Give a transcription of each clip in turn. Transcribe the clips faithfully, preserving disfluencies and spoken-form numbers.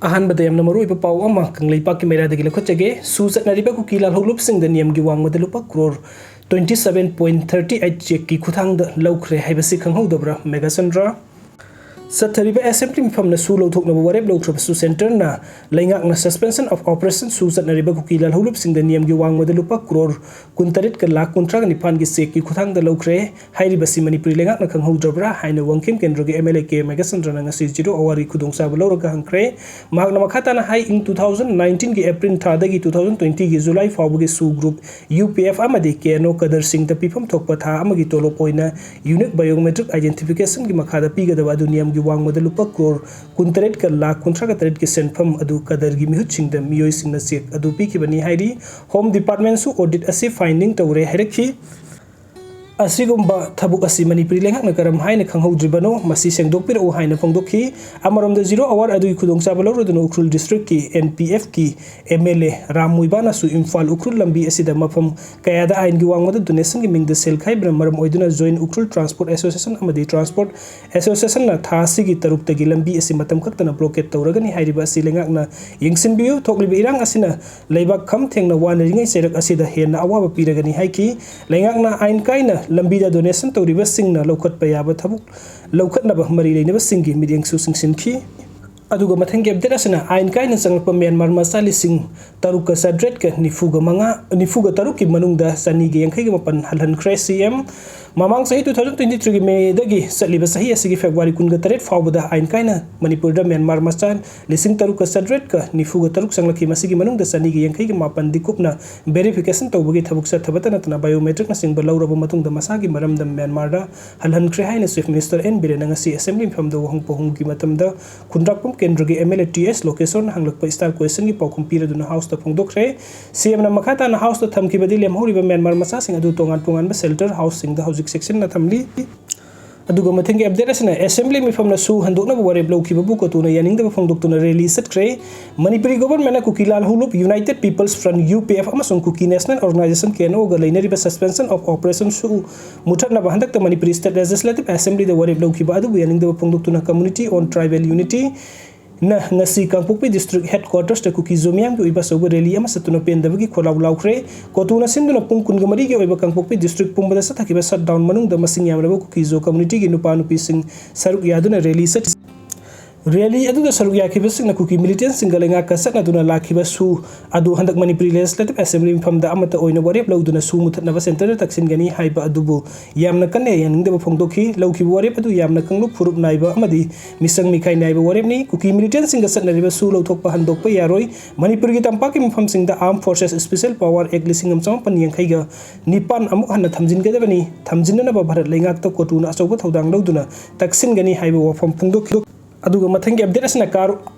ꯑꯍꯥꯟꯕꯗ ꯌꯥꯝꯅ ꯃꯔꯨꯑꯣꯏꯕ ꯄꯥꯎ ꯑꯃ ꯀꯪꯂꯩꯄꯥꯛꯀꯤ ꯃꯩꯔꯥꯗꯒꯤ ꯂꯧꯈꯠꯆꯒꯦ꯫ ꯁꯨ ꯆꯠꯅꯔꯤꯕ ꯀꯨꯀꯤ ꯂꯥꯜꯍꯧꯂꯨꯞꯁꯤꯡꯗ ꯅꯤꯌꯝꯒꯤ ꯋꯥꯡꯃꯗ ꯂꯨꯄꯥ crore twenty seven point thirty eight ꯆꯦꯛꯀꯤ ꯈꯨꯊꯥꯡꯗ ꯂꯧꯈ꯭ꯔꯦ ꯍꯥꯏꯕꯁꯤ ꯈꯪꯍꯧꯗꯕ꯭ꯔꯥ, ꯃꯦꯘꯆꯟꯗ꯭ꯔ? ꯆꯠꯊꯔꯤꯕ ꯑꯦꯁꯦꯝꯕ꯭ꯂꯤ ꯃꯤꯐꯝꯅ ꯁꯨ ꯂꯧꯊꯣꯛꯅꯕ ꯋꯥꯔꯦꯞ ꯂꯧꯈ꯭ꯔꯕꯁꯨ, ꯁꯦꯟꯇꯔꯅ ꯂꯩꯉꯥꯛꯅ suspension of operation ꯁꯨ ꯆꯠꯅꯔꯤꯕ ꯀꯨꯀꯤ ꯂꯥꯜꯍꯧꯂꯨꯞꯁꯤꯡꯗ ꯅꯤꯌꯝꯒꯤ ꯋꯥꯡꯃꯗ ꯂꯨꯄꯥ ꯀ꯭ꯔꯣꯔ ꯀꯨꯟꯇꯔꯦꯠꯀ ꯂꯥꯈ ꯀꯨꯟꯊ꯭ꯔꯥꯒ ꯅꯤꯄꯥꯟꯒꯤ ꯆꯦꯛꯀꯤ ꯈꯨꯊꯥꯡꯗ ꯂꯧꯈ꯭ꯔꯦ꯫ ꯍꯥꯏꯔꯤꯕꯁꯤ ꯃꯅꯤꯄꯨꯔꯤ ꯂꯩꯉꯥꯛꯅ ꯈꯪꯍꯧꯗ꯭ꯔꯕ꯭ꯔꯥ ꯍꯥꯏꯅ ꯋꯥꯡꯈꯦꯝ ꯀꯦꯟꯗ꯭ꯔꯒꯤ ꯑꯦꯝ ꯑꯦꯜ ꯑꯦ ꯀꯦ ꯃꯦꯘꯆꯟꯗ꯭ꯔꯅ ꯉꯁꯤ ꯖꯤꯔꯣ ꯑꯋꯥꯔꯒꯤ ꯈꯨꯗꯣꯡꯆꯥꯕ ꯂꯧꯔꯒ ꯍꯪꯈ꯭ꯔꯦ꯫ ꯃꯍꯥꯛꯅ ꯃꯈꯥ ꯇꯥꯅ ꯍꯥꯏ, ꯏꯪ two thousand nineteenꯒꯤ ꯑꯦꯄ꯭ꯔꯤꯜ ꯊꯥꯗꯒꯤ two thousand twentyꯒꯤ ꯖꯨꯂꯥꯏ ꯐꯥꯎꯕꯒꯤ ꯁꯨ ꯒ꯭ꯔꯨꯞ, ꯌꯨ ꯄꯤ ꯑꯦꯐ ꯑꯃꯗꯤ ꯀꯦ ꯑꯦꯟ ꯑꯣ ꯀꯗꯔꯁꯤꯡꯗ ꯄꯤꯐꯝ ꯊꯣꯛꯄ ꯊꯥ ꯑꯃꯒꯤ ꯇꯣꯂꯣꯞ ꯑꯣꯏꯅ ꯌꯨꯅꯤꯛ ꯕꯥꯏꯑꯣꯃꯦꯇ꯭ꯔꯤꯛ ꯑꯥꯏꯗꯦꯟꯇꯤꯐꯤꯀꯦꯁꯟꯒꯤ ꯃꯈꯥꯗ ꯄꯤꯒꯗꯕ ꯑꯗꯨ ꯅꯤꯌꯝꯒꯤ ꯋꯥꯡꯃꯗ ꯂꯨꯄꯥ ꯀ꯭ꯔꯣꯔ ꯀꯨꯟꯇꯔꯦꯠꯀ ꯂꯥꯈ ꯀꯨꯟꯊ꯭ꯔꯥꯒ ꯇꯔꯦꯠꯀꯤ ꯁꯦꯟꯐꯝ ꯑꯗꯨ ꯀꯗꯔꯒꯤ ꯃꯤꯍꯨꯠꯁꯤꯡꯗ ꯃꯤꯑꯣꯏꯁꯤꯡꯅ ꯆꯦꯛ ꯑꯗꯨ ꯄꯤꯈꯤꯕꯅꯤ ꯍꯥꯏꯔꯤ꯫ ꯍꯣꯝ ꯗꯤꯄꯥꯔꯠꯃꯦꯟꯁꯨ ꯑꯣꯗꯤꯠ ꯑꯁꯤ ꯐꯥꯏꯟꯗꯤꯡ ꯇꯧꯔꯦ ꯍꯥꯏꯔꯛꯈꯤ꯫ ꯑꯁꯤꯒꯨꯝꯕ ꯊꯕꯛ ꯑꯁꯤ ꯃꯅꯤꯄꯨꯔꯤ ꯂꯩꯉꯥꯛꯅ ꯀꯔꯝ ꯍꯥꯏꯅ ꯈꯪꯍꯧꯗ꯭ꯔꯤꯕꯅꯣ, ꯃꯁꯤ ꯁꯦꯡꯗꯣꯛꯄꯤꯔꯛꯎ ꯍꯥꯏꯅ ꯐꯣꯡꯗꯣꯛꯈꯤ꯫ ꯑꯃꯔꯣꯝꯗ, ꯖꯤꯔꯣ ꯑꯋꯥꯔ ꯑꯗꯨꯒꯤ ꯈꯨꯗꯣꯡꯆꯥꯕ ꯂꯧꯔꯗꯨꯅ ꯎꯈ꯭ꯔꯨꯜ ꯗꯤꯁꯇ꯭ꯔꯤꯛꯀꯤ ꯑꯦꯟ ꯄꯤ ꯑꯦꯐꯀꯤ ꯑꯦꯝ ꯑꯦꯜ ꯑꯦ ꯔꯥꯝ ꯃꯨꯏꯕꯥꯅꯁꯨ ꯏꯝꯐꯥꯜ ꯎꯈ꯭ꯔꯨꯜ ꯂꯝꯕꯤ ꯑꯁꯤꯗ ꯃꯐꯝ ꯀꯌꯥꯗ ꯑꯥꯏꯟꯒꯤ ꯋꯥꯡꯃꯗ ꯗꯣꯅꯦꯁꯟꯒꯤ ꯃꯤꯡꯗ ꯁꯦꯜ ꯈꯥꯏꯕꯅ ꯃꯔꯝ ꯑꯣꯏꯗꯨꯅ ꯖꯣꯏꯟꯠ ꯎꯈ꯭ꯔꯨꯜ ꯇ꯭ꯔꯥꯟꯁꯄꯣꯔꯠ ꯑꯦꯁꯣꯁꯤꯌꯦꯁꯟ ꯑꯃꯗꯤ ꯇ꯭ꯔꯥꯟꯁꯄꯣꯔꯠ ꯑꯦꯁꯣꯁꯤꯌꯦꯁꯟꯅ ꯊꯥ ꯑꯁꯤꯒꯤ ꯇꯔꯨꯛꯇꯒꯤ ꯂꯝꯕꯤ ꯑꯁꯤ ꯃꯇꯝ ꯈꯛꯇꯅ ꯕ꯭ꯂꯣꯀꯦꯠ ꯇꯧꯔꯒꯅꯤ ꯍꯥꯏꯔꯤꯕ ꯑꯁꯤ ꯂꯩꯉꯥꯛꯅ ꯌꯦꯡꯁꯤꯟꯕꯤꯌꯨ꯫ ꯊꯣꯛꯂꯤꯕ ꯏꯔꯥꯡ ꯑꯁꯤꯅ ꯂꯩꯕꯥꯛ ꯈꯝ ꯊꯦꯡꯅ ꯋꯥꯅꯔꯤꯉꯩ ꯆꯩꯔꯛ ꯑꯁꯤꯗ ꯍꯦꯟꯅ ꯑꯋꯥꯕ ꯄꯤꯔꯒꯅꯤ ꯍꯥꯏꯈꯤ꯫ ꯂꯩꯉꯥꯛꯅ ꯑꯥꯏꯟ ꯀꯥꯏꯅ ꯂꯝꯕꯤꯗ ꯗꯣꯅꯦꯁꯟ ꯇꯧꯔꯤꯕꯁꯤꯡꯅ ꯂꯧꯈꯠꯄ ꯌꯥꯕ ꯊꯕꯛ ꯂꯧꯈꯠꯅꯕ ꯃꯔꯤ ꯂꯩꯅꯕꯁꯤꯡꯒꯤ ꯃꯤꯠꯌꯦꯡꯁꯨ ꯆꯤꯡꯁꯤꯟꯈꯤ꯫ ꯑꯗꯨꯒ ꯃꯊꯪꯒꯤ ꯑꯞꯗꯦꯠ ꯑꯁꯤꯅ ꯑꯥꯏꯟ ꯀꯥꯏꯅ ꯆꯪꯂꯛꯄ ꯃ꯭ꯌꯥꯟꯃꯥꯔ ꯃꯆꯥ ꯂꯤꯁꯤꯡ ꯇꯔꯨꯛꯀ ꯆꯥꯇ꯭ꯔꯦꯠꯀ ꯅꯤꯐꯨꯒ ꯃꯉꯥ, ꯅꯤꯐꯨꯒ ꯇꯔꯨꯛꯀꯤ ꯃꯅꯨꯡꯗ ꯆꯅꯤꯒ ꯌꯥꯡꯈꯩꯒ ꯃꯥꯄꯟ ꯍꯜꯍꯟꯈ꯭ꯔꯦ꯫ ꯁꯤ ꯑꯦꯝ ꯃꯃꯥꯡ ꯆꯍꯤ two thousand twenty threeꯒꯤ ꯃꯦꯗꯒꯤ ꯆꯠꯂꯤꯕ ꯆꯍꯤ ꯑꯁꯤꯒꯤ ꯐꯦꯕ꯭ꯔꯨꯋꯥꯔꯤ ꯀꯨꯟꯒ ꯇꯔꯦꯠ ꯐꯥꯎꯕꯗ ꯑꯥꯏꯟ ꯀꯥꯏꯅ ꯃꯅꯤꯄꯨꯔꯗ ꯃ꯭ꯌꯥꯟꯃꯥꯔ ꯃꯆꯥ ꯂꯤꯁꯤꯡ ꯇꯔꯨꯛꯀ ꯆꯥꯇ꯭ꯔꯦꯠꯀ ꯅꯤꯐꯨꯒ ꯇꯔꯨꯛ ꯆꯪꯂꯛꯈꯤ꯫ ꯃꯁꯤꯒꯤ ꯃꯅꯨꯡꯗ ꯆꯅꯤꯒ ꯌꯥꯡꯈꯩꯒ ꯃꯥꯄꯟꯗꯤ ꯀꯨꯞꯅ ꯚꯦꯔꯤꯐꯤꯀꯦꯁꯟ ꯇꯧꯕꯒꯤ ꯊꯕꯛ ꯆꯠꯊꯕꯇ ꯅꯠꯇꯅ ꯕꯥꯏꯑꯣꯃꯦꯇ꯭ꯔꯤꯛꯅꯆꯤꯡꯕ ꯂꯧꯔꯕ ꯃꯇꯨꯡꯗ ꯃꯁꯥꯒꯤ ꯃꯔꯝꯗꯝ ꯃ꯭ꯌꯥꯟꯃꯥꯔꯗ ꯍꯜꯍꯟꯈ꯭ꯔꯦ ꯍꯥꯏꯅ ꯆꯤꯐ ꯃꯤꯅꯤꯁꯇꯔ ꯑꯦꯟ ꯕꯤꯔꯦꯟꯅ ꯉꯁꯤ ꯑꯦꯁꯦꯝꯕ꯭ꯂꯤ ꯃꯤꯐꯝꯗ ꯋꯥꯍꯪ ꯄꯥꯎꯍꯨꯝꯒꯤ ꯃꯇꯝꯗ ꯈꯨꯟꯗ꯭ꯔꯥꯛꯄꯝ ꯀꯦꯟꯗ꯭ꯔꯒꯤ M L A T S ꯂꯣꯀꯦꯁꯣꯔꯅ ꯍꯪꯂꯛꯄ ꯏꯁꯇꯥꯔ ꯀ꯭ꯋꯦꯁꯟꯒꯤ ꯄꯥꯎꯈꯨꯝ ꯄꯤꯔꯗꯨꯅ ꯍꯥꯎꯁꯇ ꯐꯣꯡꯗꯣꯛꯈ꯭ꯔꯦ꯫ ꯁꯤ ꯑꯦꯝꯅ ꯃꯈꯥ ꯇꯥꯅ ꯍꯥꯎꯁꯇ ꯊꯝꯈꯤꯕꯗꯤ ꯂꯦꯝꯍꯧꯔꯤꯕ ꯃ꯭ꯌꯥꯟꯃꯥꯔ ꯃꯆꯥꯁꯤꯡ ꯑꯗꯨ ꯇꯣꯉꯥꯟ ꯇꯣꯉꯥꯟꯕ ꯁꯦꯜꯇꯔ ꯍꯥꯎꯁꯁꯤꯡꯗ ꯍꯧꯖꯤꯛ ꯆꯦꯛꯁꯤꯟꯅ ꯊꯝꯂꯤ꯫ ꯑꯗꯨꯒ ꯃꯊꯪꯒꯤ ꯑꯞꯗꯦꯠ ꯑꯁꯤꯅ ꯑꯦꯁꯦꯝꯕ꯭ꯂꯤ ꯃꯤꯐꯝꯅ ꯁꯨ ꯍꯟꯗꯣꯛꯅꯕ ꯋꯥꯔꯦꯞ ꯂꯧꯈꯤꯕꯕꯨ ꯀꯣꯇꯨꯅ ꯌꯥꯅꯤꯡꯗꯕ ꯐꯣꯡꯗꯣꯛꯇꯨꯅ ꯔꯦꯂꯤ ꯆꯠꯈ꯭ꯔꯦ꯫ ꯃꯅꯤꯄꯨꯔꯤ ꯒꯣꯚꯔꯟꯃꯦꯟꯠꯅ Kuki Lalhoulup, united people's front, U P F, ꯑꯃꯁꯨꯡ Kuki national organisation, K N ꯑꯣꯒ ꯂꯩꯅꯔꯤꯕ suspension of operation ꯁꯨ ꯃꯨꯊꯠꯅꯕ ꯍꯟꯗꯛꯇ ꯃꯅꯤꯄꯨꯔꯤ ꯁ꯭ꯇꯦꯠ ꯂꯦꯖꯤꯁꯂꯦꯇꯤꯚ ꯑꯦꯁꯦꯝꯕ꯭ꯂꯤꯗ ꯋꯥꯔꯦꯞ ꯂꯧꯈꯤꯕ ꯑꯗꯨꯕꯨ ꯌꯥꯅꯤꯡꯗꯕ ꯐꯣꯡꯗꯣꯛꯇꯨꯅ Committee on Tribal Unity, ꯅ ꯉꯁꯤ ꯀꯥꯡꯄꯣꯛꯄꯤ district headquarters ꯇ ꯀꯨꯀꯤ ꯖꯣ ꯃꯤꯌꯥꯝꯒꯤ ꯑꯣꯏꯕ ꯑꯆꯧꯕ rally ꯑꯃ ꯆꯠꯇꯨꯅ ꯄꯦꯟꯗꯕꯒꯤ ꯈꯣꯜꯂꯥꯎ ꯂꯥꯎꯈ꯭ꯔꯦ꯫ ꯀꯣꯇꯨꯅ ꯁꯤꯟꯗꯨꯅ ꯄꯨꯡ ꯀꯨꯟꯒ ꯃꯔꯤꯒꯤ ꯑꯣꯏꯕ ꯀꯥꯡꯄꯣꯛꯄꯤ district ꯄꯨꯝꯕꯗ ꯆꯠꯊꯈꯤꯕ shutdown ꯃꯅꯨꯡꯗ ꯃꯁꯤꯡ ꯌꯥꯝꯂꯕ ꯀꯨꯀꯤ ꯖꯣ community ꯒꯤ ꯅꯨꯄꯥ ꯅꯨꯄꯤꯁꯤꯡ ꯁꯔꯨꯛ ꯌꯥꯗꯨꯅ rally ꯆꯠꯈꯤ꯫ Rally ꯑꯗꯨꯗ ꯁꯔꯨꯛ ꯌꯥꯈꯤꯕꯁꯤꯡꯅ ꯀꯨꯀꯤ militant ꯁꯤꯡꯒ ꯂꯩꯉꯥꯛꯀ ꯆꯠꯅꯗꯨꯅ ꯂꯥꯛꯈꯤꯕ ꯁꯨ ꯑꯗꯨ ꯍꯟꯗꯛ ꯃꯅꯤꯄꯨꯔꯤ Legislative Assembly ꯃꯤꯐꯝꯗ ꯑꯃꯠꯇ ꯑꯣꯏꯅ ꯋꯥꯔꯦꯞ ꯂꯧꯗꯨꯅ ꯁꯨ ꯃꯨꯊꯠꯅꯕ centre ꯗ ꯇꯛꯁꯤꯟꯒꯅꯤ ꯍꯥꯏꯕ ꯑꯗꯨꯕꯨ ꯌꯥꯝꯅ ꯀꯟꯅ ꯌꯥꯅꯤꯡꯗꯕ ꯐꯣꯡꯗꯣꯛꯈꯤ꯫ ꯂꯧꯈꯤꯕ ꯋꯥꯔꯦꯞ ꯑꯗꯨ ꯌꯥꯝꯅ ꯀꯥꯡꯂꯨꯞ ꯐꯨꯔꯨꯞ ꯅꯥꯏꯕ ꯑꯃꯗꯤ ꯃꯤꯆꯪ ꯃꯤꯈꯥꯏ ꯅꯥꯏꯕ ꯋꯥꯔꯦꯞꯅꯤ꯫ ꯀꯨꯀꯤ militant ꯁꯤꯡꯒ ꯆꯠꯅꯔꯤꯕ ꯁꯨ ꯂꯧꯊꯣꯛꯄ ꯍꯟꯗꯣꯛꯄ ꯌꯥꯔꯣꯏ꯫ ꯃꯅꯤꯄꯨꯔꯒꯤ ꯇꯝꯄꯥꯛꯀꯤ ꯃꯐꯝꯁꯤꯡꯗ Armed Forces Special Power Act ꯂꯤꯁꯤꯡ ꯑꯃ ꯆꯃꯥꯄꯟ ꯌꯥꯡꯈꯩꯒ ꯅꯤꯄꯥꯟ ꯑꯃꯨꯛ ꯍꯟꯅ ꯊꯝꯖꯤꯟꯒꯗꯕꯅꯤ꯫ ꯊꯝꯖꯤꯟꯅꯅꯕ ꯚꯥꯔꯠ ꯂꯩꯉꯥꯛꯇ ꯀꯣꯇꯨꯅ ꯑꯆꯧꯕ ꯊꯧꯗꯥꯡ ꯂꯧꯗꯨꯅ ꯇꯛꯁꯤꯟꯒꯅꯤ ꯍꯥꯏꯕ ꯋꯥꯐꯝ ꯐꯣꯡꯗꯣꯛꯈꯤ꯫ ꯑꯗꯨꯒ ꯃꯊꯪꯒꯤ update ꯑꯁꯤꯅ car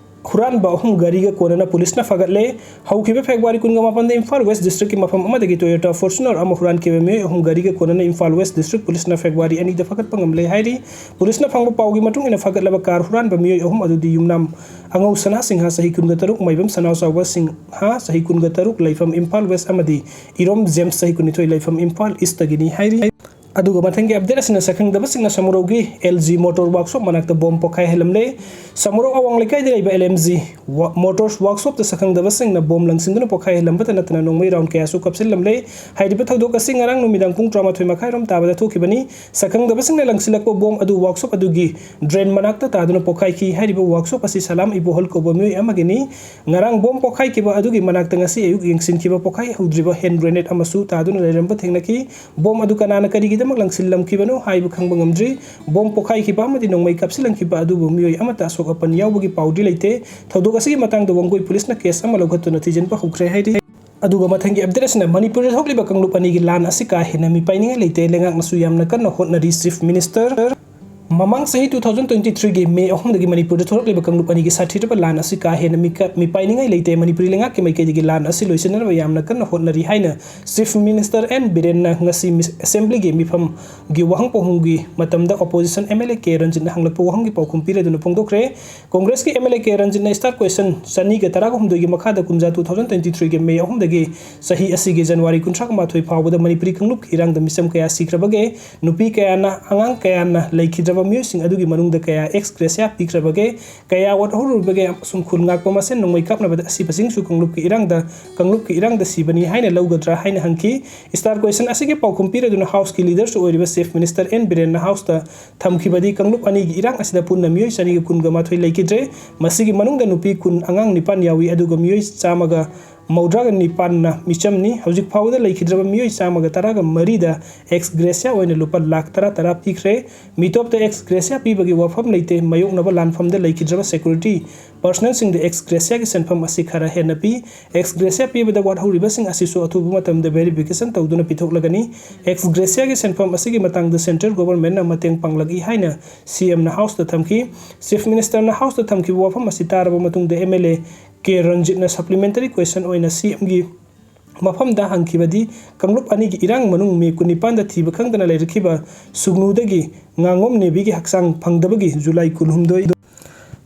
ꯍꯨꯔꯥꯟꯕ ꯑꯍꯨꯝ ꯒꯥꯔꯤꯒ ꯀꯣꯟꯅꯅ ꯄꯨꯂꯤꯁꯅ ꯐꯥꯒꯠꯂꯦ꯫ ꯍꯧꯈꯤꯕ February ꯀꯨꯟꯒ ꯃꯥꯄꯟꯗ ꯏꯝꯐꯥꯜ West district ꯀꯤ ꯃꯐꯝ ꯑꯃꯗꯒꯤ Toyota Fortuner ꯑꯃ ꯍꯨꯔꯥꯟꯈꯤꯕ ꯃꯤꯑꯣꯏ ꯑꯍꯨꯝ ꯒꯥꯔꯤꯒ ꯀꯣꯟꯅꯅ ꯏꯝꯐꯥꯜ West district ꯄꯨꯂꯤꯁꯅ February ꯑꯅꯤꯗ ꯐꯥꯒꯠꯄ ꯉꯝꯂꯦ ꯍꯥꯏꯔꯤ꯫ ꯄꯨꯂꯤꯁꯅ ꯐꯪꯕ ꯄꯥꯎꯒꯤ ꯃꯇꯨꯡ ꯏꯟꯅ ꯐꯥꯒꯠꯂꯕ car ꯍꯨꯔꯥꯟꯕ ꯃꯤꯑꯣꯏ ꯑꯍꯨꯝ ꯑꯗꯨꯗꯤ ꯌꯨꯝꯅꯥꯝ ꯑꯉꯧ ꯁꯅꯥ ꯁꯤꯡꯍ ꯆꯍꯤ ꯀꯨꯟꯒ ꯇꯔꯨꯛ, ꯃꯥꯏꯕꯝ ꯁꯅꯥꯆꯥꯎꯕ ꯁꯤꯡꯍ ꯆꯍꯤ ꯀꯨꯟꯒ ꯇꯔꯨꯛ, ꯂꯩꯐꯝ ꯏꯝꯐꯥꯜ West ꯑꯃꯗꯤ ꯏꯔꯣꯝ ꯖꯦꯝꯁ ꯆꯍꯤ ꯀꯨꯟꯅꯤꯊꯣꯏ, ꯂꯩꯐꯝ ꯏꯝꯐꯥꯜ East ꯇꯒꯤꯅꯤ ꯍꯥꯏꯔꯤ꯫ ꯑꯗꯨꯒ ꯃꯊꯪꯒꯤ update ꯑꯁꯤꯅ ꯁꯛꯈꯪꯗꯕꯁꯤꯡꯅ ꯁꯃꯨꯔꯧꯒꯤ L G Motor Workshop ꯃꯅꯥꯛꯇ bomb ꯄꯣꯈꯥꯏꯍꯜꯂꯝꯂꯦ꯫ ꯁꯃꯨꯔꯧ ꯑꯋꯥꯡ ꯂꯩꯀꯥꯏꯗ ꯂꯩꯕ L M G ꯋ-, Motors Workshop ꯇ ꯁꯛꯈꯪꯗꯕꯁꯤꯡꯅ bomb ꯂꯪꯁꯤꯟꯗꯨꯅ ꯄꯣꯈꯥꯏꯍꯜꯂꯝꯕꯇ ꯅꯠꯇꯅ ꯅꯣꯡꯃꯩ round ꯀꯌꯥꯁꯨ ꯀꯥꯞꯁꯤꯜꯂꯝꯂꯦ꯫ ꯍꯥꯏꯔꯤꯕ ꯊꯧꯗꯣꯛ ꯑꯁꯤ ꯉꯔꯥꯡ ꯅꯨꯃꯤꯗꯥꯡ ꯄꯨꯡ ꯇꯔꯥꯃꯥꯊꯣꯏ ꯃꯈꯥꯏ ꯔꯣꯝ ꯇꯥꯕꯗ ꯊꯣꯛꯈꯤꯕꯅꯤ꯫ ꯁꯛꯈꯪꯗꯕꯁꯤꯡꯅ ꯂꯪꯁꯤꯜꯂꯛꯄ bomb ꯑꯗꯨ workshop ꯑꯗꯨꯒꯤ drain ꯃꯅꯥꯛꯇ ꯇꯥꯗꯨꯅ ꯄꯣꯈꯥꯏꯈꯤ꯫ ꯍꯥꯏꯔꯤꯕ workshop ꯑꯁꯤ ꯁꯂꯥꯝ ꯏꯕꯣꯍꯜ ꯀꯧꯕ ꯃꯤꯑꯣꯏ ꯑꯃꯒꯤꯅꯤ꯫ ꯉꯔꯥꯡ bomb ꯄꯣꯈꯥꯏꯈꯤꯕ ꯑꯗꯨꯒꯤ ꯃꯅꯥꯛꯇ ꯉꯁꯤ ꯑꯌꯨꯛ ꯌꯦꯡꯁꯤꯟꯈꯤꯕ ꯄꯣꯈꯥꯏꯍꯧꯗ꯭ꯔꯤꯕ hand grenade ꯑꯃꯁꯨ ꯇꯥꯗꯨꯅ ꯂꯩꯔꯝꯕ ꯊꯦꯡꯅꯈꯤ꯫ Bomb ꯑꯗꯨ ꯀꯅꯥꯅ ꯀꯔꯤꯒꯤꯗꯃꯛ ꯂꯪꯁꯤꯜꯂꯝꯈꯤꯕꯅꯣ ꯍꯥꯏꯕ ꯈꯪꯕ ꯉꯝꯗ꯭ꯔꯤ꯫ Bomb ꯄꯣꯈꯥꯏꯈꯤꯕ ꯑꯃꯗꯤ ꯅꯣꯡꯃꯩ ꯀꯥꯞꯁꯤꯜꯂꯝꯈꯤꯕ ꯑꯗꯨꯕꯨ ꯃꯤꯑꯣꯏ ꯑꯃꯠꯇ ꯑꯁꯣꯛ ꯑꯄꯟ ꯌꯥꯎꯕꯒꯤ ꯄꯥꯎꯗꯤ ꯂꯩꯇꯦ꯫ ꯊꯧꯗꯣꯛ ꯑꯁꯤꯒꯤ ꯃꯇꯥꯡꯗ ꯋꯥꯡꯒꯣꯏ ꯄꯨꯂꯤꯁꯅ case ꯑꯃ ꯂꯧꯈꯠꯇꯨꯅ ꯊꯤꯖꯤꯟꯕ ꯍꯧꯈ꯭ꯔꯦ ꯍꯥꯏꯔꯤ꯫ ꯑꯗꯨꯒ ꯃꯊꯪꯒꯤ update ꯑꯁꯤꯅ ꯃꯅꯤꯄꯨꯔꯗ ꯊꯣꯛꯂꯤꯕ ꯀꯥꯡꯂꯨꯞ ꯑꯅꯤꯒꯤ ꯂꯥꯟ ꯑꯁꯤ ꯀꯥ ꯍꯦꯟꯅ ꯃꯤꯄꯥꯏꯅꯤꯡꯉꯥꯏ ꯂꯩꯇꯦ, ꯂꯩꯉꯥꯛꯅꯁꯨ ꯌꯥꯝꯅ ꯀꯟꯅ ꯍꯣꯠꯅꯔꯤ, Chief Minister꯫ ꯃꯃꯥꯡ ꯆꯍꯤ two thousand twenty three ꯒꯤ May ꯑꯍꯨꯝꯗꯒꯤ ꯃꯅꯤꯄꯨꯔꯗ ꯊꯣꯛꯂꯛꯂꯤꯕ ꯀꯥꯡꯂꯨꯞ ꯑꯅꯤꯒꯤ ꯁꯥꯊꯤꯔꯕ ꯂꯥꯟ ꯑꯁꯤ ꯀꯥ ꯍꯦꯟꯅ ꯃꯤꯀ-, ꯃꯤꯄꯥꯏꯅꯤꯡꯉꯥꯏ ꯂꯩꯇꯦ, ꯃꯅꯤꯄꯨꯔꯤ ꯂꯩꯉꯥꯛꯀꯤ ꯃꯥꯏꯀꯩꯗꯒꯤ ꯂꯥꯟ ꯑꯁꯤ ꯂꯣꯏꯁꯤꯟꯅꯅꯕ ꯌꯥꯝꯅ ꯀꯟꯅ ꯍꯣꯠꯅꯔꯤ ꯍꯥꯏꯅ Chief Minister N ꯕꯤꯔꯦꯟꯅ ꯉꯁꯤ ꯃꯤꯁ-, assembly ꯒꯤ ꯃꯤꯐꯝꯒꯤ ꯋꯥꯍꯪ ꯄꯥꯎꯈꯨꯝꯒꯤ ꯃꯇꯝꯗ opposition M L A ꯀꯦ ꯔꯟꯖꯤꯠꯅ ꯍꯪꯂꯛꯄ ꯋꯥꯍꯪꯒꯤ ꯄꯥꯎꯈꯨꯝ ꯄꯤꯔꯗꯨꯅ ꯐꯣꯡꯗꯣꯛꯈ꯭ꯔꯦ꯫ Congress ꯀꯤ M L A K ꯔꯟꯖꯤꯠꯅ star question ꯆꯅꯤꯒ ꯇꯔꯥꯒ ꯍꯨꯝꯗꯣꯏꯒꯤ ꯃꯈꯥꯗ ꯀꯨꯝꯖꯥ two thousand twenty three ꯒꯤ May ꯑꯍꯨꯝꯗꯒꯤ ꯆꯍꯤ ꯑꯁꯤꯒꯤ January ꯀꯨꯟꯊ꯭ꯔꯥ ꯃꯥꯊꯣꯏ ꯐꯥꯎꯕꯗ ꯃꯅꯤꯄꯨꯔꯤ ꯀꯥꯡꯂꯨꯞꯀꯤ ꯏꯔꯥꯡꯗ ꯃꯤꯆꯝ ꯀꯌꯥ ꯁꯤꯈ꯭ꯔꯕꯒꯦ? ꯅꯨꯄꯤ ꯀꯌꯥꯅ, ꯑꯉꯥꯡ ꯀꯌꯥꯅ ꯂꯩꯈꯤꯗ꯭ꯔꯕ ꯃꯤꯑꯣꯏꯁꯤꯡ ꯑꯗꯨꯒꯤ ꯃꯅꯨꯡꯗ ꯀꯌꯥ ex gratia ꯄꯤꯈ꯭ꯔꯕꯒꯦ, ꯀꯌꯥ ꯋꯥꯠꯍꯧꯔꯤꯕꯒꯦ ꯑꯃꯁꯨꯡ ꯈꯨꯟ ꯉꯥꯛꯄ ꯃꯁꯦꯟ ꯅꯣꯡꯃꯩ ꯀꯥꯞꯅꯕꯗ ꯑꯁꯤꯕꯁꯤꯡꯁꯨ ꯀꯥꯡꯂꯨꯞꯀꯤ ꯏꯔꯥꯡꯗ, ꯀꯥꯡꯂꯨꯞꯀꯤ ꯏꯔꯥꯡꯗ ꯁꯤꯕꯅꯤ ꯍꯥꯏꯅ ꯂꯧꯒꯗ꯭ꯔꯥ ꯍꯥꯏꯅ ꯍꯪꯈꯤ꯫ Star question ꯑꯁꯤꯒꯤ ꯄꯥꯎꯈꯨꯝ ꯄꯤꯔꯗꯨꯅ House ꯀꯤ leader ꯁꯨ ꯑꯣꯏꯔꯤꯕ Chief Minister ꯑꯦꯟ ꯕꯤꯔꯦꯟꯅ House ꯇ ꯊꯝꯈꯤꯕꯗꯤ ꯀꯥꯡꯂꯨꯞ ꯑꯅꯤꯒꯤ ꯏꯔꯥꯡ ꯑꯁꯤꯗ ꯄꯨꯟꯅ ꯃꯤꯑꯣꯏ ꯆꯅꯤꯒ ꯀꯨꯟꯒ ꯃꯥꯊꯣꯏ ꯂꯩꯈꯤꯗ꯭ꯔꯦ꯫ ꯃꯁꯤꯒꯤ ꯃꯅꯨꯡꯗ ꯅꯨꯄꯤ ꯀꯨꯟ, ꯑꯉꯥꯡ ꯅꯤꯄꯥꯟ ꯌꯥꯎꯏ, ꯑꯗꯨꯒ ꯃꯤꯑꯣꯏ ꯆꯥꯝꯃꯒ ꯃꯧꯗ꯭ꯔꯥꯒ ꯅꯤꯄꯥꯟꯅ ꯃꯤꯆꯝꯅꯤ꯫ ꯍꯧꯖꯤꯛ ꯐꯥꯎꯕꯗ ꯂꯩꯈꯤꯗ꯭ꯔꯕ ꯃꯤꯑꯣꯏ ꯆꯥꯝꯃꯒ ꯇꯔꯥꯒ ꯃꯔꯤꯗ ex gratia ꯑꯣꯏꯅ ꯂꯨꯄꯥ ꯂꯥꯈ ꯇꯔꯥ ꯇꯔꯥ ꯄꯤꯈ꯭ꯔꯦ꯫ ꯃꯤꯇꯣꯞꯇ ex gratia ꯄꯤꯕꯒꯤ ꯋꯥꯐꯝ ꯂꯩꯇꯦ꯫ ꯃꯥꯌꯣꯛꯅꯕ ꯂꯥꯟꯐꯝꯗ ꯂꯩꯈꯤꯗ꯭ꯔꯕ security personnel ꯁꯤꯡꯗ ex gratia ꯒꯤ ꯁꯦꯟꯐꯝ ꯑꯁꯤ ꯈꯔ ꯍꯦꯟꯅ ꯄꯤ꯫ Ex gratia ꯄꯤꯕꯗ ꯋꯥꯠꯍꯧꯔꯤꯕꯁꯤꯡ ꯑꯁꯤꯁꯨ ꯑꯊꯨꯕ ꯃꯇꯝꯗ verification ꯇꯧꯗꯨꯅ ꯄꯤꯊꯣꯛꯂꯒꯅꯤ꯫ Ex gratia ꯒꯤ ꯁꯦꯟꯐꯝ ꯑꯁꯤꯒꯤ ꯃꯇꯥꯡꯗ central government ꯅ ꯃꯇꯦꯡ ꯄꯥꯡꯂꯛꯏ ꯍꯥꯏꯅ ꯁꯤ ꯑꯦꯝ ꯅ House ꯇ ꯊꯝꯈꯤ꯫ Chief Minister ꯅ House ꯇ ꯊꯝꯈꯤꯕ ꯋꯥꯐꯝ ꯑꯁꯤ ꯇꯥꯔꯕ ꯃꯇꯨꯡꯗ ꯑꯦꯝ ꯑꯦꯜ ꯑꯦ ꯀꯦ ꯔꯟꯖꯤꯠꯅ supplementary question ꯑꯣꯏꯅ ꯁꯤ ꯑꯦꯝ ꯒꯤ ꯃꯐꯝꯗ ꯍꯪꯈꯤꯕꯗꯤ, ꯀꯥꯡꯂꯨꯞ ꯑꯅꯤꯒꯤ ꯏꯔꯥꯡ ꯃꯅꯨꯡ ꯃꯦ ꯀꯨꯟꯅꯤꯄꯥꯟꯗ ꯊꯤꯕ ꯈꯪꯗꯅ ꯂꯩꯔꯛꯈꯤꯕ ꯁꯨꯒꯅꯨꯗꯒꯤ ꯉꯥꯉꯣꯝ ꯅꯦꯕꯤꯒꯤ ꯍꯛꯆꯥꯡ ꯐꯪꯗꯕꯒꯤ ꯖꯨꯂꯥꯏ ꯀꯨꯟꯍꯨꯝꯗꯣꯏ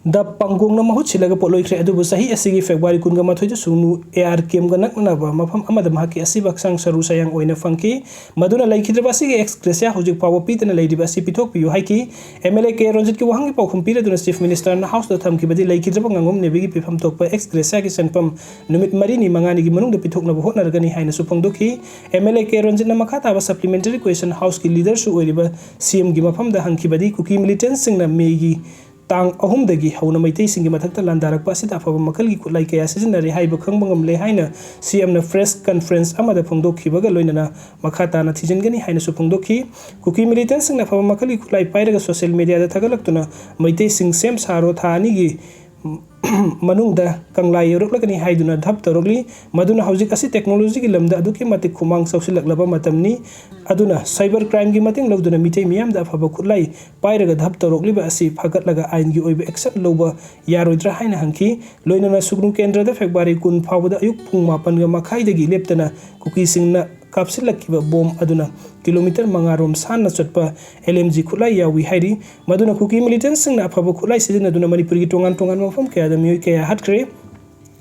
ꯗ ꯄꯥꯡꯒꯣꯡꯅ ꯃꯍꯨꯠ ꯁꯤꯜꯂꯒ ꯄꯣꯠ ꯂꯣꯏꯈ꯭ꯔꯦ꯫ ꯑꯗꯨꯕꯨ ꯆꯍꯤ ꯑꯁꯤꯒꯤ ꯐꯦꯕ꯭ꯔꯨꯋꯥꯔꯤ ꯀꯨꯟꯒ ꯃꯥꯊꯣꯏꯗ ꯁꯨꯒꯅꯨ ꯑꯦ ꯑꯥꯔ ꯀꯦꯝꯒ ꯅꯛꯅꯕ ꯃꯐꯝ ꯑꯃꯗ ꯃꯍꯥꯛꯀꯤ ꯑꯁꯤꯕ ꯍꯛꯆꯥꯡ ꯁꯔꯨ ꯁꯌꯥꯡ ꯑꯣꯏꯅ ꯐꯪꯈꯤ꯫ ꯃꯗꯨꯅ ꯂꯩꯈꯤꯗ꯭ꯔꯕ ꯑꯁꯤꯒꯤ ex gratia ꯍꯧꯖꯤꯛ ꯐꯥꯎꯕ ꯄꯤꯗꯅ ꯂꯩꯔꯤꯕ ꯑꯁꯤ ꯄꯤꯊꯣꯛꯄꯤꯌꯨ ꯍꯥꯏꯈꯤ꯫ ꯑꯦꯝ ꯑꯦꯜ ꯑꯦ ꯀꯦ ꯔꯟꯖꯤꯠꯀꯤ ꯋꯥꯍꯪꯒꯤ ꯄꯥꯎꯈꯨꯝ ꯄꯤꯔꯗꯨꯅ Chief Minister ꯅ House ꯇ ꯊꯝꯈꯤꯕꯗꯤ ꯂꯩꯈꯤꯗ꯭ꯔꯕ ꯉꯥꯉꯣꯝ ꯅꯦꯕꯤꯒꯤ ꯄꯤꯐꯝ ꯊꯣꯛꯄ ex gratia ꯒꯤ ꯁꯦꯟꯐꯝ ꯅꯨꯃꯤꯠ ꯃꯔꯤꯅꯤ ꯃꯉꯥꯅꯤꯒꯤ ꯃꯅꯨꯡꯗ ꯄꯤꯊꯣꯛꯅꯕ ꯍꯣꯠꯅꯔꯒꯅꯤ ꯍꯥꯏꯅꯁꯨ ꯐꯣꯡꯗꯣꯛꯈꯤ꯫ ꯑꯦꯝ ꯑꯦꯜ ꯑꯦ ꯀꯦ ꯔꯟꯖꯤꯠꯅ ꯃꯈꯥ ꯇꯥꯕ supplementary question House ꯀꯤ leader ꯁꯨ ꯑꯣꯏꯔꯤꯕ ꯁꯤ ꯑꯦꯝ ꯒꯤ ꯃꯐꯝꯗ ꯍꯪꯈꯤꯕꯗꯤ, ꯀꯨꯀꯤ militant ꯁꯤꯡꯅ ꯃꯦꯒꯤ ꯇꯥꯡ ꯑꯍꯨꯝꯗꯒꯤ ꯍꯧꯅ ꯃꯩꯇꯩꯁꯤꯡꯒꯤ ꯃꯊꯛꯇ ꯂꯥꯟꯗꯥꯔꯛꯄ ꯑꯁꯤꯗ ꯑꯐꯕ ꯃꯈꯜꯒꯤ ꯈꯨꯠꯂꯥꯏ ꯀꯌꯥ ꯁꯤꯖꯤꯟꯅꯔꯦ ꯍꯥꯏꯕ ꯈꯪꯕ ꯉꯝꯂꯦ ꯍꯥꯏꯅ ꯁꯤ ꯑꯦꯝ ꯅ press conference ꯑꯃꯗ ꯐꯣꯡꯗꯣꯛꯈꯤꯕꯒ ꯂꯣꯏꯅꯅ ꯃꯈꯥ ꯇꯥꯅ ꯊꯤꯖꯤꯟꯒꯅꯤ ꯍꯥꯏꯅꯁꯨ ꯐꯣꯡꯗꯣꯛꯈꯤ꯫ ꯀꯨꯀꯤ militant ꯁꯤꯡꯅ ꯑꯐꯕ ꯃꯈꯜꯒꯤ ꯈꯨꯠꯂꯥꯏ ꯄꯥꯏꯔꯒ social media ꯗ ꯊꯥꯒꯠꯂꯛꯇꯨꯅ ꯃꯩꯇꯩꯁꯤꯡ ꯁꯦꯝ ꯁꯥꯔꯣ, ꯊꯥ ꯑꯅꯤꯒꯤ ꯃꯅꯨꯡꯗ ꯀꯪꯂꯥ ꯌꯧꯔꯛꯂꯒꯅꯤ ꯍꯥꯏꯗꯨꯅ ꯙꯞ ꯇꯧꯔꯛꯂꯤ꯫ ꯃꯗꯨꯅ ꯍꯧꯖꯤꯛ ꯑꯁꯤ technology ꯒꯤ ꯂꯝꯗ ꯑꯗꯨꯛꯀꯤ ꯃꯇꯤꯛ ꯈꯨꯃꯥꯡ ꯆꯥꯎꯁꯤꯜꯂꯛꯂꯕ ꯃꯇꯝꯅꯤ꯫ ꯑꯗꯨꯅ cyber crime ꯒꯤ ꯃꯇꯦꯡ ꯂꯧꯗꯨꯅ ꯃꯤꯇꯩ ꯃꯤꯌꯥꯝꯗ ꯑꯐꯕ ꯈꯨꯠꯂꯥꯏ ꯄꯥꯏꯔꯒ ꯙꯞ ꯇꯧꯔꯛꯂꯤꯕ ꯑꯁꯤ ꯐꯒꯠꯂꯒ ꯑꯥꯏꯟꯒꯤ ꯑꯣꯏꯕ action ꯂꯧꯕ ꯌꯥꯔꯣꯏꯗ꯭ꯔꯥ ꯍꯥꯏꯅ ꯍꯪꯈꯤ꯫ ꯂꯣꯏꯅꯅ ꯁꯨꯒꯅꯨ ꯀꯦꯟꯗ꯭ꯔꯗ ꯐꯦꯕ꯭ꯔꯨꯋꯥꯔꯤ ꯀꯨꯟ ꯐꯥꯎꯕꯗ ꯑꯌꯨꯛ ꯄꯨꯡ ꯃꯥꯄꯟꯒ ꯃꯈꯥꯏꯗꯒꯤ ꯂꯦꯞꯇꯅ ꯀꯨꯀꯤꯁꯤꯡꯅ ꯀꯥꯞꯁꯤꯜꯂꯛꯈꯤꯕ ꯕꯣꯝ ꯑꯗꯨꯅ ꯀꯤꯂꯣꯃꯤꯇꯔ ꯃꯉꯥ ꯔꯣꯝ ꯁꯥꯟꯅ ꯆꯠꯄ ꯑꯦꯜ ꯑꯦꯝ ꯖꯤ ꯈꯨꯠꯂꯥꯏ ꯌꯥꯎꯏ ꯍꯥꯏꯔꯤ꯫ ꯃꯗꯨꯅ ꯀꯨꯀꯤ militant ꯁꯤꯡꯅ ꯑꯐꯕ ꯈꯨꯠꯂꯥꯏ ꯁꯤꯖꯤꯟꯅꯗꯨꯅ ꯃꯅꯤꯄꯨꯔꯒꯤ ꯇꯣꯉꯥꯟ ꯇꯣꯉꯥꯟꯕ ꯃꯐꯝ ꯀꯌꯥꯗ ꯃꯤꯑꯣꯏ ꯀꯌꯥ ꯍꯥꯠꯈ꯭ꯔꯦ꯫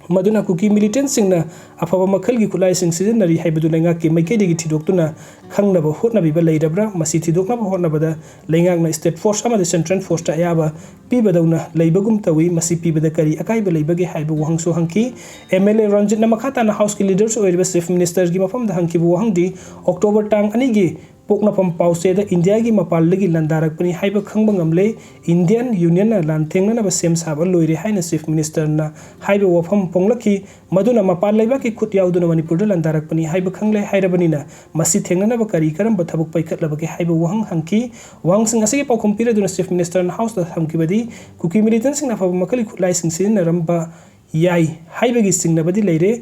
ꯃꯗꯨꯅ ꯀꯨꯀꯤ ꯃꯤꯂꯤꯇꯦꯟꯠꯁꯤꯡꯅ ꯑꯐꯕ ꯃꯈꯜꯒꯤ ꯈꯨꯠꯂꯥꯏꯁꯤꯡ ꯁꯤꯖꯤꯟꯅꯔꯤ ꯍꯥꯏꯕꯗꯨ ꯂꯩꯉꯥꯛꯀꯤ ꯃꯥꯏꯀꯩꯗꯒꯤ ꯊꯤꯗꯣꯛꯇꯨꯅ ꯈꯪꯅꯕ ꯍꯣꯠꯅꯕꯤꯕ ꯂꯩꯔꯕ꯭ꯔꯥ? ꯃꯁꯤ ꯊꯤꯗꯣꯛꯅꯕ ꯍꯣꯠꯅꯕꯗ ꯂꯩꯉꯥꯛꯅ ꯁ꯭ꯇꯦꯠ ꯐꯣꯔꯁ ꯑꯃꯗꯤ ꯁꯦꯟꯇ꯭ꯔꯦꯜ ꯐꯣꯔꯁꯇ ꯑꯌꯥꯕ ꯄꯤꯕꯗꯧꯅ ꯂꯩꯕꯒꯨꯝ ꯇꯧꯏ꯫ ꯃꯁꯤ ꯄꯤꯕꯗ ꯀꯔꯤ ꯑꯀꯥꯏꯕ ꯂꯩꯕꯒꯦ ꯍꯥꯏꯕ ꯋꯥꯍꯪꯁꯨ ꯍꯪꯈꯤ꯫ ꯑꯦꯝ ꯑꯦꯜ ꯑꯦ ꯔꯟꯖꯤꯠꯅ ꯃꯈꯥ ꯇꯥꯅ ꯍꯥꯎꯁꯀꯤ ꯂꯤꯗꯔꯁꯨ ꯑꯣꯏꯔꯤꯕ ꯆꯤꯐ ꯃꯤꯅꯤꯁꯇꯔꯒꯤ ꯃꯐꯝꯗ ꯍꯪꯈꯤꯕ ꯋꯥꯍꯪꯗꯤ, ꯑꯣꯛꯇꯣꯕꯔ ꯇꯥꯡ ꯑꯅꯤꯒꯤ ꯄꯣꯛꯅꯐꯝ ꯄꯥꯎꯆꯦꯗ ꯏꯟꯗꯤꯌꯥꯒꯤ ꯃꯄꯥꯟꯗꯒꯤ ꯂꯥꯟꯗꯥꯔꯛꯄꯅꯤ ꯍꯥꯏꯕ ꯈꯪꯕ ꯉꯝꯂꯦ꯫ ꯏꯟꯗꯤꯌꯟ ꯌꯨꯅꯤꯌꯟꯅ ꯂꯥꯟꯊꯦꯡꯅꯅꯕ ꯁꯦꯝ ꯁꯥꯕ ꯂꯣꯏꯔꯦ ꯍꯥꯏꯅ ꯆꯤꯐ ꯃꯤꯅꯤꯁꯇꯔꯅ ꯍꯥꯏꯕ ꯋꯥꯐꯝ ꯐꯣꯡꯂꯛꯈꯤ꯫ ꯃꯗꯨꯅ ꯃꯄꯥꯟ ꯂꯩꯕꯥꯛꯀꯤ ꯈꯨꯠ ꯌꯥꯎꯗꯨꯅ ꯃꯅꯤꯄꯨꯔꯗ ꯂꯥꯟꯗꯥꯔꯛꯄꯅꯤ ꯍꯥꯏꯕ ꯈꯪꯂꯦ ꯍꯥꯏꯔꯕꯅꯤꯅ ꯃꯁꯤ ꯊꯦꯡꯅꯅꯕ ꯀꯔꯤ ꯀꯔꯝꯕ ꯊꯕꯛ ꯄꯥꯏꯈꯠꯂꯕꯒꯦ ꯍꯥꯏꯕ ꯋꯥꯍꯪ ꯍꯪꯈꯤ꯫ ꯋꯥꯍꯪꯁꯤꯡ ꯑꯁꯤꯒꯤ ꯄꯥꯎꯈꯨꯝ ꯄꯤꯔꯗꯨꯅ ꯆꯤꯐ ꯃꯤꯅꯤꯁꯇꯔꯅ ꯍꯥꯎꯁꯇ ꯊꯝꯈꯤꯕꯗꯤ, ꯀꯨꯀꯤ ꯃꯤꯂꯤꯇꯦꯟꯠꯁꯤꯡꯅ ꯑꯐꯕ ꯃꯈꯜꯒꯤ ꯈꯨꯠꯂꯥꯏꯁꯤꯡ ꯁꯤꯖꯤꯟꯅꯔꯝꯕ ꯌꯥꯏ ꯍꯥꯏꯕꯒꯤ ꯆꯤꯡꯅꯕꯗꯤ ꯂꯩꯔꯦ꯫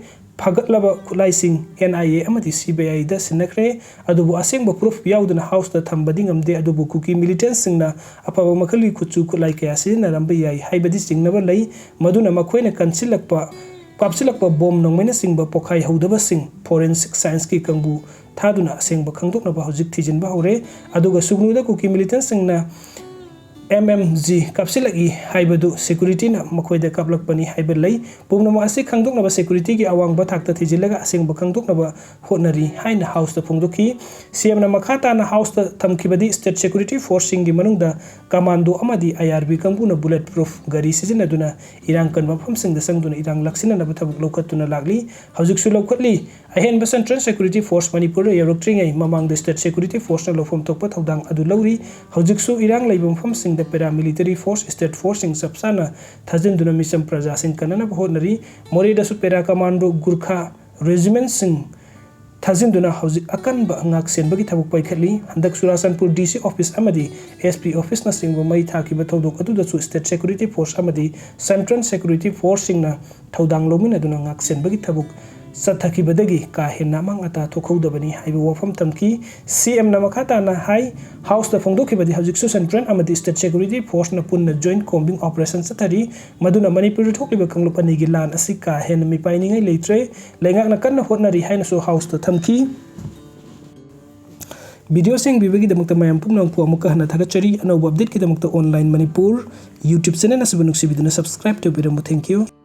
ꯐꯒꯠꯂꯕ ꯈꯨꯠꯂꯥꯏꯁꯤꯡ ꯑꯦꯟ ꯑꯥꯏ ꯑꯦ ꯑꯃꯗꯤ ꯁꯤ ꯕꯤ ꯑꯥꯏꯗ ꯁꯤꯟꯅꯈ꯭ꯔꯦ, ꯑꯗꯨꯕꯨ ꯑꯁꯦꯡꯕ ꯄ꯭ꯔꯨꯐ ꯌꯥꯎꯗꯅ ꯍꯥꯎꯁꯇ ꯊꯝꯕꯗꯤ ꯉꯝꯗꯦ꯫ ꯑꯗꯨꯕꯨ ꯀꯨꯀꯤ ꯃꯤꯂꯤꯇꯦꯟꯠꯁꯤꯡꯅ ꯑꯐꯕ ꯃꯈꯜꯒꯤ ꯈꯨꯠꯁꯨ ꯈꯨꯠꯂꯥꯏ ꯀꯌꯥ ꯁꯤꯖꯤꯟꯅꯔꯝꯕ ꯌꯥꯏ ꯍꯥꯏꯕꯗꯤ ꯆꯤꯡꯅꯕ ꯂꯩ꯫ ꯃꯗꯨꯅ ꯃꯈꯣꯏꯅ ꯀꯟꯁꯤꯜꯂꯛꯄ, ꯀꯥꯞꯁꯤꯜꯂꯛꯄ ꯕꯣꯝ ꯅꯣꯡꯃꯩꯅꯆꯤꯡꯕ ꯄꯣꯈꯥꯏꯍꯧꯗꯕꯁꯤꯡ ꯐꯣꯔꯦꯟꯁꯤꯛ ꯁꯥꯏꯟꯁꯀꯤ ꯀꯥꯡꯕꯨ ꯊꯥꯗꯨꯅ ꯑꯁꯦꯡꯕ ꯈꯪꯗꯣꯛꯅꯕ ꯍꯧꯖꯤꯛ ꯊꯤꯖꯤꯟꯕ ꯍꯧꯔꯦ꯫ ꯑꯗꯨꯒ ꯁꯨꯒꯅꯨꯗ ꯀꯨꯀꯤ ꯃꯤꯂꯤꯇꯦꯟꯠꯁꯤꯡꯅ ꯑꯦꯝ ꯑꯦꯝ ꯖꯤ ꯀꯥꯞꯁꯤꯜꯂꯛꯏ ꯍꯥꯏꯕꯗꯨ ꯁꯦꯀ꯭ꯌꯨꯔꯤꯇꯤꯅ ꯃꯈꯣꯏꯗ ꯀꯥꯞꯂꯛꯄꯅꯤ ꯍꯥꯏꯕ ꯂꯩ꯫ ꯄꯨꯝꯅꯃꯛ ꯑꯁꯤ ꯈꯪꯗꯣꯛꯅꯕ ꯁꯦꯀ꯭ꯌꯨꯔꯤꯇꯤꯒꯤ ꯑꯋꯥꯡꯕ ꯊꯥꯛꯇ ꯊꯤꯖꯤꯜꯂꯒ ꯑꯁꯦꯡꯕ ꯈꯪꯗꯣꯛꯅꯕ ꯍꯣꯠꯅꯔꯤ ꯍꯥꯏꯅ ꯍꯥꯎꯁꯇ ꯐꯣꯡꯗꯣꯛꯈꯤ꯫ ꯁꯤ ꯑꯦꯝꯅ ꯃꯈꯥ ꯇꯥꯅ ꯍꯥꯎꯁꯇ ꯊꯝꯈꯤꯕꯗꯤ, ꯁ꯭ꯇꯦꯠ ꯁꯦꯀ꯭ꯌꯨꯔꯤꯇꯤ ꯐꯣꯔꯁꯁꯤꯡꯒꯤ ꯃꯅꯨꯡꯗ ꯀꯃꯥꯟꯗꯣ ꯑꯃꯗꯤ ꯑꯥꯏ ꯑꯥꯔ ꯕꯤ ꯀꯥꯡꯕꯨꯅ ꯕꯨꯂꯦꯠ ꯄ꯭ꯔꯨꯐ ꯒꯥꯔꯤ ꯁꯤꯖꯤꯟꯅꯗꯨꯅ ꯏꯔꯥꯡ ꯀꯟꯕ ꯃꯐꯝꯁꯤꯡꯗ ꯆꯪꯗꯨꯅ ꯏꯔꯥꯡ ꯂꯥꯛꯁꯤꯟꯅꯅꯕ ꯊꯕꯛ ꯂꯧꯈꯠꯇꯨꯅ ꯂꯥꯛꯂꯤ, ꯍꯧꯖꯤꯛꯁꯨ ꯂꯧꯈꯠꯂꯤ꯫ ꯑꯍꯦꯟꯕ ꯁꯦꯟꯇ꯭ꯔꯦꯜ ꯁꯦꯀ꯭ꯌꯨꯔꯤꯇꯤ ꯐꯣꯔꯁ ꯃꯅꯤꯄꯨꯔꯗ ꯌꯧꯔꯛꯇ꯭ꯔꯤꯉꯩ ꯃꯃꯥꯡꯗ ꯁ꯭ꯇꯦꯠ ꯁꯦꯀ꯭ꯌꯨꯔꯤꯇꯤ ꯐꯣꯔꯁꯅ ꯂꯧꯐꯝ ꯊꯣꯛꯄ ꯊꯧꯗꯥꯡ ꯑꯗꯨ ꯂꯧꯔꯤ꯫ ꯍꯧꯖꯤꯛꯁꯨ ꯏꯔꯥꯡ ꯂꯩꯕ ꯃꯐꯝꯁꯤꯡꯗ ꯄꯦꯔꯥꯃꯤꯂꯤꯇꯔꯤ ꯐꯣꯔꯁ, ꯁ꯭ꯇꯦꯠ ꯐꯣꯔꯁꯁꯤꯡ ꯆꯞ ꯆꯥꯅ ꯊꯥꯖꯤꯟꯗꯨꯅ ꯃꯤꯆꯝ ꯄ꯭ꯔꯖꯥꯁꯤꯡ ꯀꯟꯅꯅꯕ ꯍꯣꯠꯅꯔꯤ꯫ ꯃꯣꯔꯦꯗꯁꯨ ꯄꯦꯔꯥ ꯀꯃꯥꯟꯗꯣ ꯒꯨꯔꯈꯥ ꯔꯦꯖꯤꯃꯦꯟꯠꯁꯤꯡ ꯊꯥꯖꯤꯟꯗꯨꯅ ꯍꯧꯖꯤꯛ ꯑꯀꯟꯕ ꯉꯥꯛ ꯁꯦꯟꯕꯒꯤ ꯊꯕꯛ ꯄꯥꯏꯈꯠꯂꯤ꯫ ꯍꯟꯗꯛ ꯆꯨꯔꯥꯆꯥꯟꯄꯨꯔ ꯗꯤ ꯁꯤ ꯑꯣꯐꯤꯁ ꯑꯃꯗꯤ ꯑꯦꯁ ꯄꯤ ꯑꯣꯐꯤꯁꯅꯆꯤꯡꯕ ꯃꯩ ꯊꯥꯈꯤꯕ ꯊꯧꯗꯣꯛ ꯑꯗꯨꯗꯁꯨ ꯁ꯭ꯇꯦꯠ ꯁꯦꯀ꯭ꯌꯨꯔꯤꯇꯤ ꯐꯣꯔꯁ ꯑꯃꯗꯤ ꯁꯦꯟꯇ꯭ꯔꯦꯜ ꯁꯦꯀ꯭ꯌꯨꯔꯤꯇꯤ ꯐꯣꯔꯁꯁꯤꯡꯅ ꯊꯧꯗꯥꯡ ꯂꯧꯃꯤꯟꯅꯗꯨꯅ ꯉꯥꯛ ꯁꯦꯟꯕꯒꯤ ꯊꯕꯛ ꯆꯠꯊꯈꯤꯕꯗꯒꯤ ꯀꯥ ꯍꯦꯟꯅ ꯑꯃꯥꯡ ꯑꯇꯥ ꯊꯣꯛꯍꯧꯗꯕꯅꯤ ꯍꯥꯏꯕ ꯋꯥꯐꯝ ꯊꯝꯈꯤ꯫ ꯁꯤ ꯑꯦꯝꯅ ꯃꯈꯥ ꯇꯥꯅ ꯍꯥꯏ, ꯍꯥꯎꯁꯇ ꯐꯣꯡꯗꯣꯛꯈꯤꯕꯗꯤ ꯍꯧꯖꯤꯛꯁꯨ ꯁꯦꯟꯇ꯭ꯔꯦꯜ ꯑꯃꯗꯤ ꯁ꯭ꯇꯦꯠ ꯁꯦꯀ꯭ꯌꯨꯔꯤꯇꯤ ꯐꯣꯔꯁꯅ ꯄꯨꯟꯅ ꯖꯣꯏꯟꯠ ꯀꯣꯝꯕꯤꯡ ꯑꯣꯄꯔꯦꯁꯟ ꯆꯠꯊꯔꯤ꯫ ꯃꯗꯨꯅ ꯃꯅꯤꯄꯨꯔꯗ ꯊꯣꯛꯂꯤꯕ ꯀꯥꯡꯂꯨꯞ ꯑꯅꯤꯒꯤ ꯂꯥꯟ ꯑꯁꯤ ꯀꯥ ꯍꯦꯟꯅ ꯃꯤꯄꯥꯏꯅꯤꯡꯉꯥꯏ ꯂꯩꯇ꯭ꯔꯦ꯫ ꯂꯩꯉꯥꯛꯅ ꯀꯟꯅ ꯍꯣꯠꯅꯔꯤ ꯍꯥꯏꯅꯁꯨ ꯍꯥꯎꯁꯇ ꯊꯝꯈꯤ꯫ ꯚꯤꯗꯤꯑꯣꯁꯤꯡ ꯌꯦꯡꯕꯤꯕꯒꯤꯗꯃꯛꯇ ꯃꯌꯥꯝ ꯄꯨꯝꯅꯃꯛꯄꯨ ꯑꯃꯨꯛꯀ ꯍꯟꯅ ꯊꯥꯒꯠꯆꯔꯤ꯫ ꯑꯅꯧꯕ ꯑꯞꯗꯦꯠꯀꯤꯗꯃꯛꯇ ꯑꯣꯟꯂꯥꯏꯟ ꯃꯅꯤꯄꯨꯔ YouTube ꯆꯦꯅꯦꯜ ꯑꯁꯤꯕꯨ ꯅꯨꯡꯁꯤꯕꯤꯗꯨꯅ ꯁꯕꯁꯀ꯭ꯔꯥꯏꯕ ꯇꯧꯕꯤꯔꯝꯃꯨ꯫ Thank you꯫